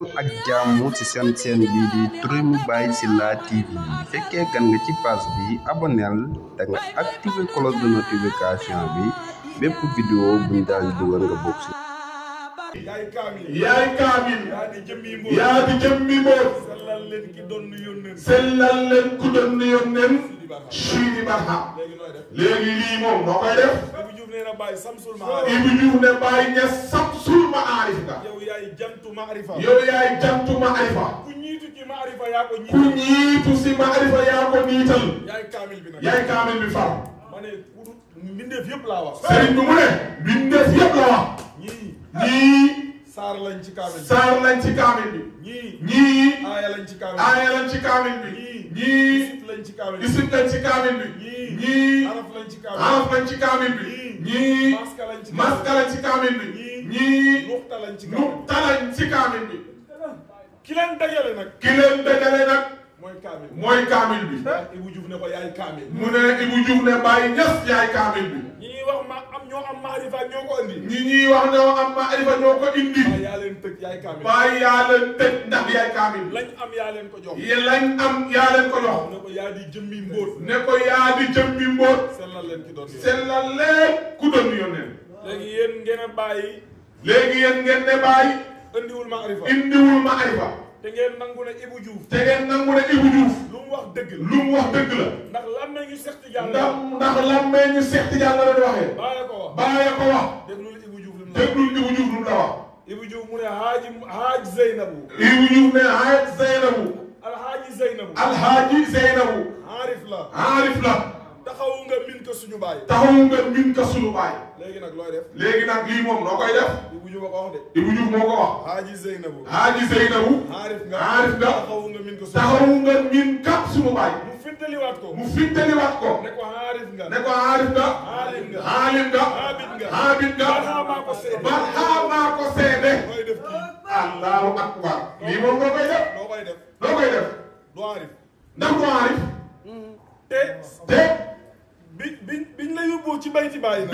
ak jàmm ci seen bii di Touré mu Baye Sylla TV fekkee gan nga ci page bi abonnel da nga activé cloche de notification bi bépp vidéo buñ daal di dugal nga bokk ci. yaay kaamil yaa di jëmmi mboot sellal leen ku doon yónneen Sidi Barha léegi lii moom moo koy def Ibou Diouf ne Baye Niass Samsul Maarif nga yow yaay jantu maarifa ku ñiitu si maarifa yaa ko niital yaay kaamil bi far mbindeef yëpp laa wax sëriñ bi mu ne mbindeef yëpp la wax ñii saar lañ ci kaamil bi ñii aaya lañ ci kaamil bi ñii isib lañ ci kaamil bi ñii araf lañ ci kaamil bi ñii maska lañ ci kaamil bi ñii nuqta lañ ci kaamil bi ki leen dajale nag mooy kaamil bi Ibou Diouf ne ko yaay kaamil mu ne Ibou Diouf ne Baye Niass yaay kaamil bi ñi wax ñoo am maarifa ñoo ko indi ñi wax ñoo am maarifa ñoo ko indi Baye yaa leen tëj yaay kaamil Baye yaa leen tëj ndax yaay kaamil lañ am yaa leen ko jox ne ko yaa di jëmmi mbóot sellal leen ku doon yónneen léegi yéen ngeen ne bàyyi indiwul maarifa te ngeen nangu ne Ibou Diouf lu mu wax dëgg la ndax làmmeñu Seex Tijaan la doon waxee bàyyi ko wax déglul Ibou Diouf lu mu la wax Ibou Diouf mu ne haaj Zeynabu alhaaji Zeynabu aarif la taxawu nga min ka suñu baay léegi nag looy def lii moom noo koy def Ibou Diouf moo ko wax haaji Zeynabu aarif nga taxawu nga min ka suñu baay mu fintaliwaat ko ne ko aarif nga aalim nga abid nga barxaamaa ko seede looy def kii allahu akbar lii moom noo koy def doo aarif ndax doo aarif te biñ la yóbboo ci bayti baay nag